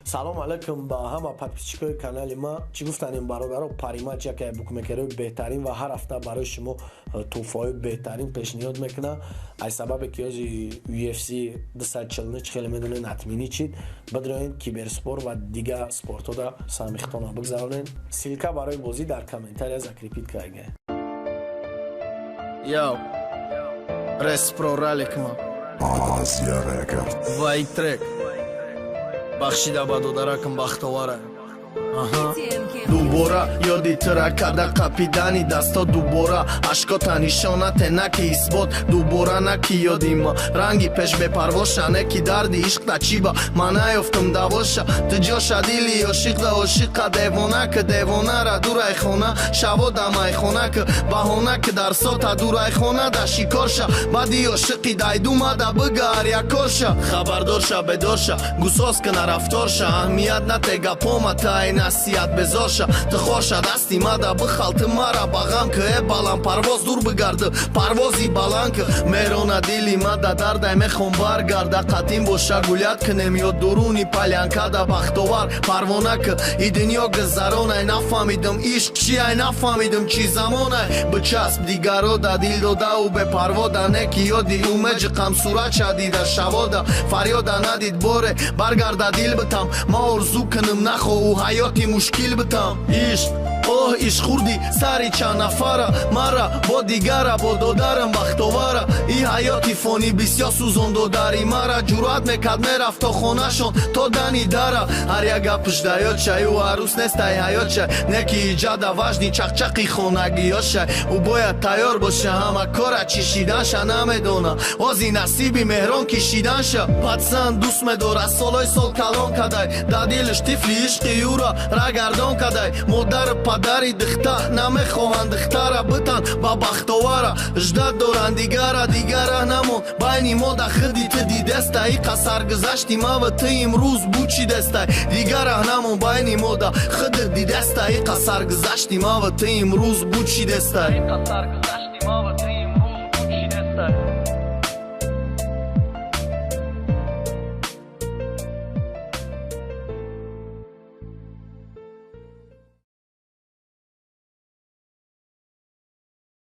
Салом алейкум ба ҳама подписчикои канали ма. Чӣ гуфтанем, бародаро, Паримач яке аз букмекерҳои беҳтарин ва ҳар ҳафта барои шумо тӯҳфаҳои беҳтарин пешниҳод мекунад. Аз сабабе ки ҳози UFC 249, чӣ хеле медонед, отменить шид, бидроен, киберспорт ва дигар спортҳода саҳми худтонро бигзаронед. Ссылка барои бозӣ дар комментария закрепить карда. Йоу, Респро раликма. Азия Рекорд. Ва и трек бахшида ба додаракам Бахтовара. Дубора ёди тира када қапидани дасто, дубора ашкота нишонате, на ки исбот, дубора на ки ёди ма ранги пеш бепарвоша, не ки дарди ишқта чиба ма наёфтум давоша. Ту ҷоша дили ошиқда ошиқа девона ки девонара дурай хона шавода майхона ки баҳона ки дар сота дурай хона да шикорша баъди ошиқи дайдумада бигаар якорша. Хабардорша, бедорша, гусос кина рафторша, аҳамият нате гапома, тай насиҳат безорша. Ту хорша дасти мада бихал, ту мара бағам ки, э баланд парвоз дур бигарды, парвози баланд ки мерона дили мада дардай, мехон баргарда. Қатин боша гулят кунем ё дуруни полянкада. Бахтовар, парвона ки и дунё гузаронай. Нафаҳмидим ишқ чиай, нафаҳмидим чӣ замонай. Бичасб дигаро да дил додау бепарвода, не ки ёди ӯ меҷиқам, суратша дида шавода фарёда надид боре баргарда дил битам. Ма орзу кунам нахоҳу ҳаёти мушкил битам. Ишқ, оҳ, ишқ, хурди сари чанд нафара мара бо дигара, бо додарам Бахтовара. И ҳаёти фонӣ бисёр сӯзон додари мара. Ҷуръат мекард, мерафт то хонашон, то дани дара. Ҳар як гапш да ёдшай, ӯ арӯс нестай, ҳаётшай, не ки иҷада важный чақчақи хонагиёшай. Ӯ бояд тайёр боша ҳама кора, чишиданша намедона, ози насиби меҳрон кишиданша. Пацан дӯст медорад, солҳои сол калон кадай, да дилш тифли ишқи ӯра рагардон кадай. Модару падари духта намехоҳанд духтара битан ба Бахтовара, ждать доранд дигара. Дигара намон байни мо да хиди ту дидестай, иқа саргузашти мава ту имрӯз бучидестай. Дигара намон байни мо да хиди дидестай, иқа саргузашти мава ту имрӯз бучидестай.